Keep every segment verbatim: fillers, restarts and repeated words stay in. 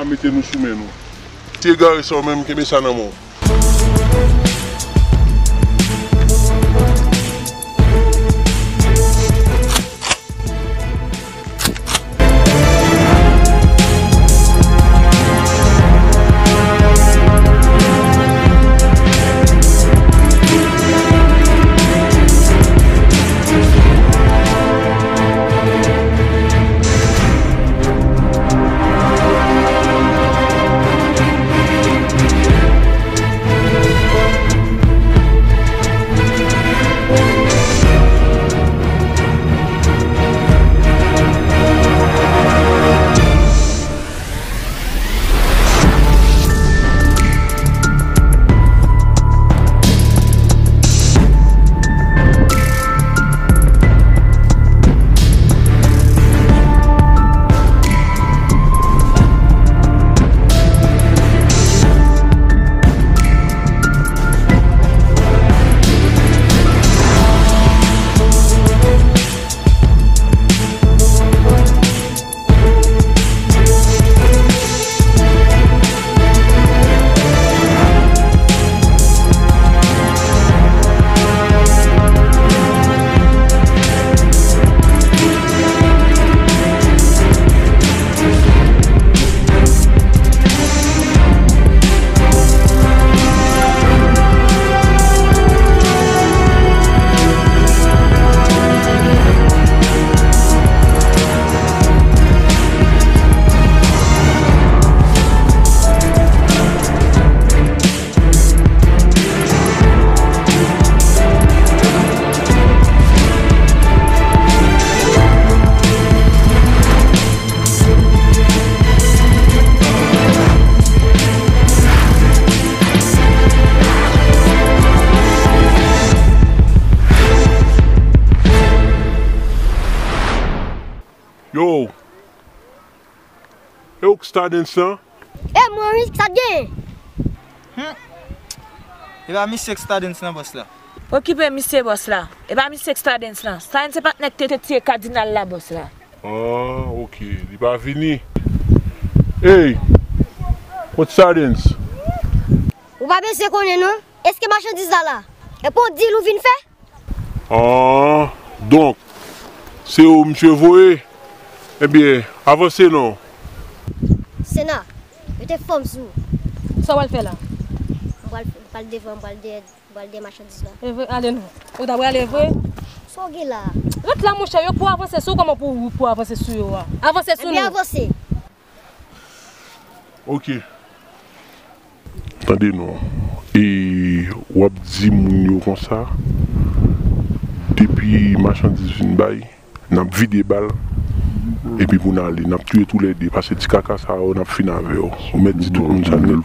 Mete nou sou men nou. Ti egare sa w menm, kenbe sa nan men w. Yo! E ou k Stardens lan? E mwen wi, sa t genyen? Hmm. E pa misye k Stardens lan, bòs la? Okipe misye, bòs la. E pa misye k Stardens lan. Stardens se patnè k te, te tiye Kadinal la, bòs la. Ah, ok. Li pa vini. Ey! Kot Stardens? Ou pa bezwen konnen non. Èske machandiz la la? E pa yon deal ou vin fè? Ah, donk, se ou misye voye? Ebyen, avanse non. Sena, mete fòm sou ou. Sa w al fè la? M pral, m pral devan, m pral dèyè, m pral dèyè machandiz la. E vre, ale non. Ou ta prale vre? Sa w gen la? Ret la, monchè, yo pou avanse sou ou, kòman pou, pou avanse sou yo a? Avanse sou nou. Ebyen, avanse. Ok. Tande non. E w ap di moun yo konsa, depi machandiz vin bay, n ap vide bal, epi pou n ale, n ap touye toulède, paske ti kaka sa yo, n ap fin avè yo. Ou mèt di tout moun sa nèt.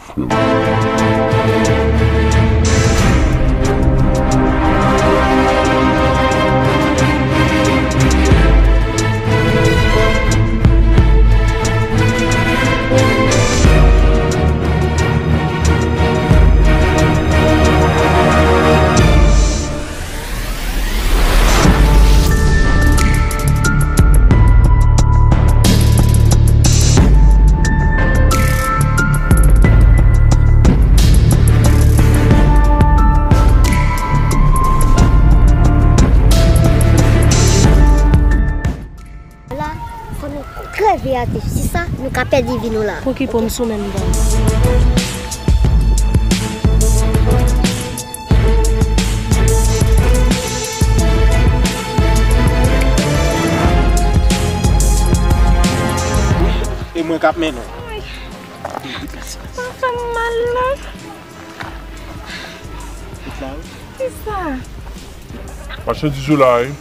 La, fò nou kreve atè. Si sa, nou ka pèdi vi nou la. Okipe m sou men m, baz. E mwen k ap mennen w. Sa fè m mal, non. Kisa? Machandiz ou la, wi.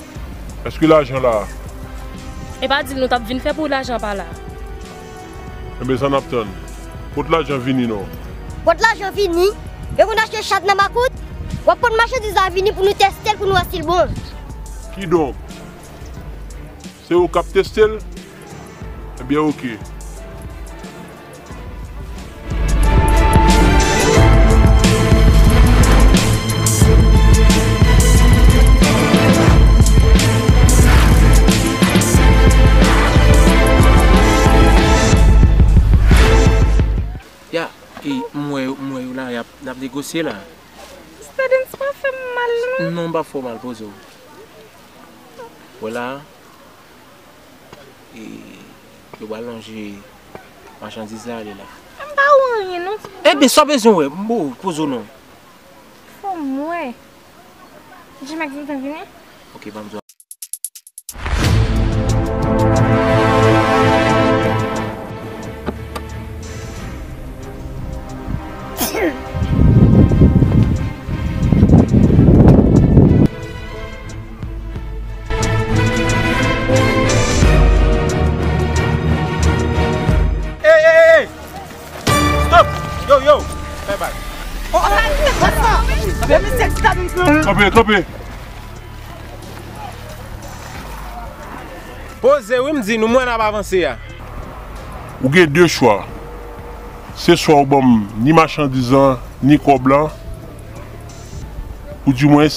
Èske lajan la? E pa deal nou t ap vin fè pou lajan pa la. Enben, sa n ap tann? Pot lajan vini non. Pot lajan vini? Yo konn achte chat nan makout? W ap pot machandiz la vini pou nou teste l, pou nou wè si l bon. Kidonk, se ou k ap teste l? Ebyen, oke. Ya, e, m wè, m wè yo la, y ap, n ap negosye la. Stardens pa fè m mal, non. Non, m pa fè w mal, poze w. Wè la, e, yo pral lonje machandiz la ale la. M pa wè anyen, non, ti bouda. Ebyen, sa w bezwen wè, m bo, poze w non. Fò m wè. G-Max gentan vini? Ok, ban m di w. Ey, ey, ey! Stop! Yo, yo! Bye bye. Oh, oh, oh, oh, oh. Kanpe, kanpe. Poze wi, m di nou, mwen n ap avanse a. Ou gen de chwa. Se swa ou ban m ni machandiz lan, ni kòb lan, oudimwens,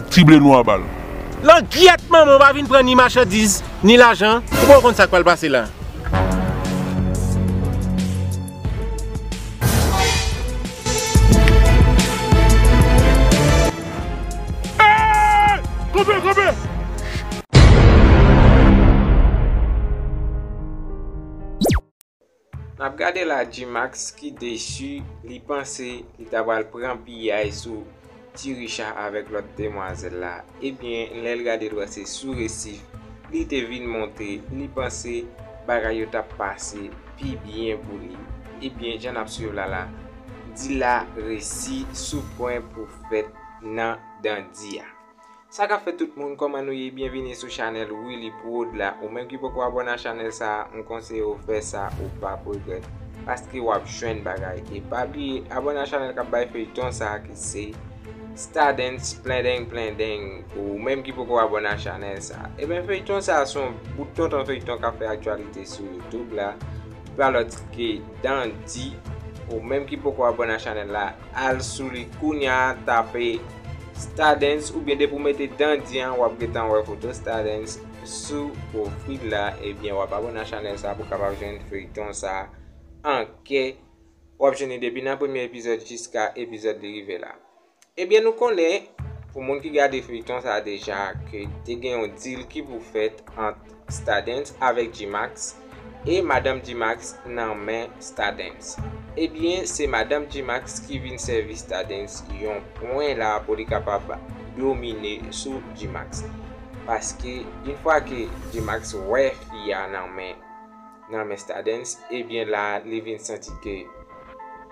tible nou a bal. Langyèt manman, w pa vin pran ni machandiz, ni lajan, ou poko konn sa k pral pase la. Hey! Kanpe, kanpe! N ap gade la G-Max ki desi, li panse li ta pral pran piyay sou Ti Richa avèk lòt demwazèl la. Ebyen, lè l gade l wè se sou resif li te vin monte, li panse bagay yo t ap pase pi byen pou li. Ebyen, jan n ap swiv la la, dil la resi sou pwen pou fèt nan Dandi a. Sa k ap fèt tout moun, kòman nou ye? Byenvini sou chanèl Willy Prod la. Ou menm ki poko abòne a chanèl sa a, m konseye w fè sa, ou p ap regrèt, paske w ap jwenn bagay. E pa bliye abòne a chanèl k ap bay feyton sa a ki se Stardens Plendeng Plendeng. Ou menm ki poko abòne a chanèl sa a, ebyen feyton sa a se yon bout tonton feyton k ap fè aktyalite sou YouTube la. Pa lòt ke Dandi. Ou menm ki poko abòne a chanèl la, al sou li kounya, tape Stardens, oubyen depi w mete Dandi an, w ap gentan wè foto Stardens sou pwofil la. Ebyen, w ap abòne a chanèl sa pou w kapab jwenn feyton sa an kè. W ap jwenn li depi nan premye epizòd jiska epizòd li rive la. Ebyen, nou konnen, pou moun ki gade feyton sa a deja, ke te gen yon dil ki pou fèt ant Stardens avèk G-Max, e madanm G-Max nan men Stardens. Ebyen, se madanm G-Max ki vin sèvi Stardens yon pwen la pou li kapab domine sou G-Max. Paske, yon fwa ke G-Max wè fi a nan men, nan men Stardens, ebyen la, li vin santi ke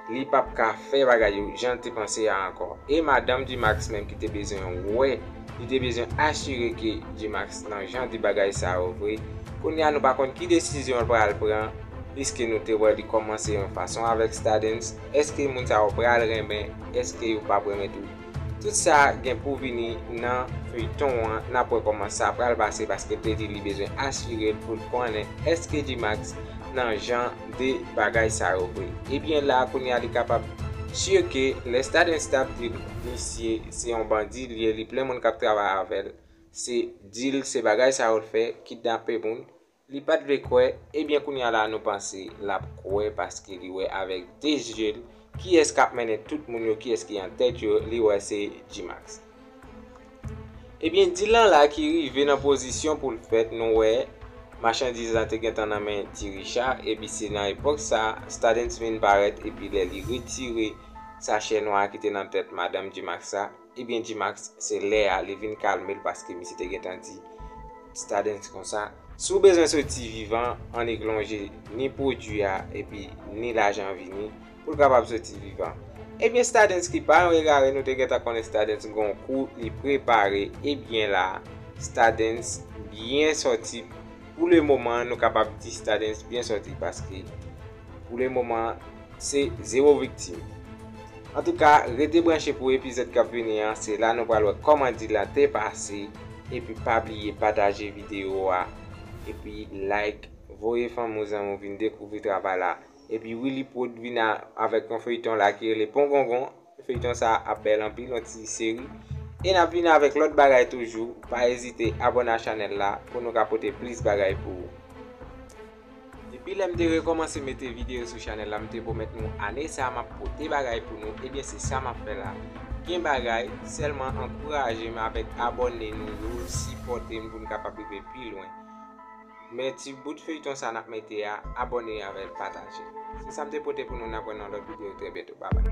li p ap ka fè bagay yo jan l te panse a ankò. E madanm G-Max menm ki te bezwen wè, li te bezwen asire ke G-Max nan jan de bagay sa yo vre. Kounye a nou pa konn ki desizyon l pral pran, piske nou te wè li kòmanse yon fason avèk Stardens. Èske moun sa yo pral renmen? Èske yo p ap renmen tou? Tout sa gen pou vini nan feyton an, n ap wè kòman sa pral pase, paske l te di li bezwen asire l pou l konnen èske G-Max nan jan de bagay sa yo vre. Ebyen la, kounye a li kapab si ke lè Stardens t ap di l, misye se yon bandi li ye, li plen moun k ap travay avè l, se dil, se bagay sa yo l fè, kidnape moun, li pa t vle kwè, ebyen kounye a la nou panse l ap kwè paske li wè avèk de je l kiyès k ap mennen tout moun yo, kiyès ki an tèt yo, li wè se G-Max. Ebyen, dil lan la ki rive nan pozisyon pou l fèt, nou wè machandiz lan te gentan nan men Ti Richa, epi se nan epòk sa a, Stardens vin parèt, epi lè li retire sachè nwa a ki te nan tèt madanm G-Max sa, ebyen, G-Max, se lè a, li vin kalme l, paske misye te gentan di Stardens konsa, si w bezwen soti vivan, annik lonje ni pwodui a, epi ni lajan vini, pou l kapab soti vivan. Ebyen, Stardens ki pa yon egare, nou te gentan konnen Stardens gen yon kou li prepare, ebyen la, Stardens byen sòti. Pou le moman, nou kapab di Stardens byen sòti, paske pou le moman, se zewo viktim. Antouka, rete branche pou epizòd k ap vini an, se la nou pral wè kòman dil la te pase, epi pa bliye pataje videyo a, epi like, voye fanmi w zanmi w vin dekouvri travay la, epi Willy Prod vin a, avèk yon feyton la ki rele Pongongon, feyton sa ap bèl anpil, yon ti seri, e n ap vin avèk lòt bagay toujou, pa ezite abòne a chanèl la pou nou ka pote plis bagay pou ou. Epi Depi lè m te rekòmanse mete videyo sou chanèl la, m te pwomèt nou ane sa a m ap pote bagay pou nou, ebyen se sa m ap fè la. Gen bagay, sèlman ankouraje m avèk abòne nou yo, sipòte m pou n kapab rive pi lwen. Men ti bout feyton sa n ap mete a, abòne avè l, pataje. Se sa m te pote pou nou, n ap wè nan lòt videyo trè byento. Babay.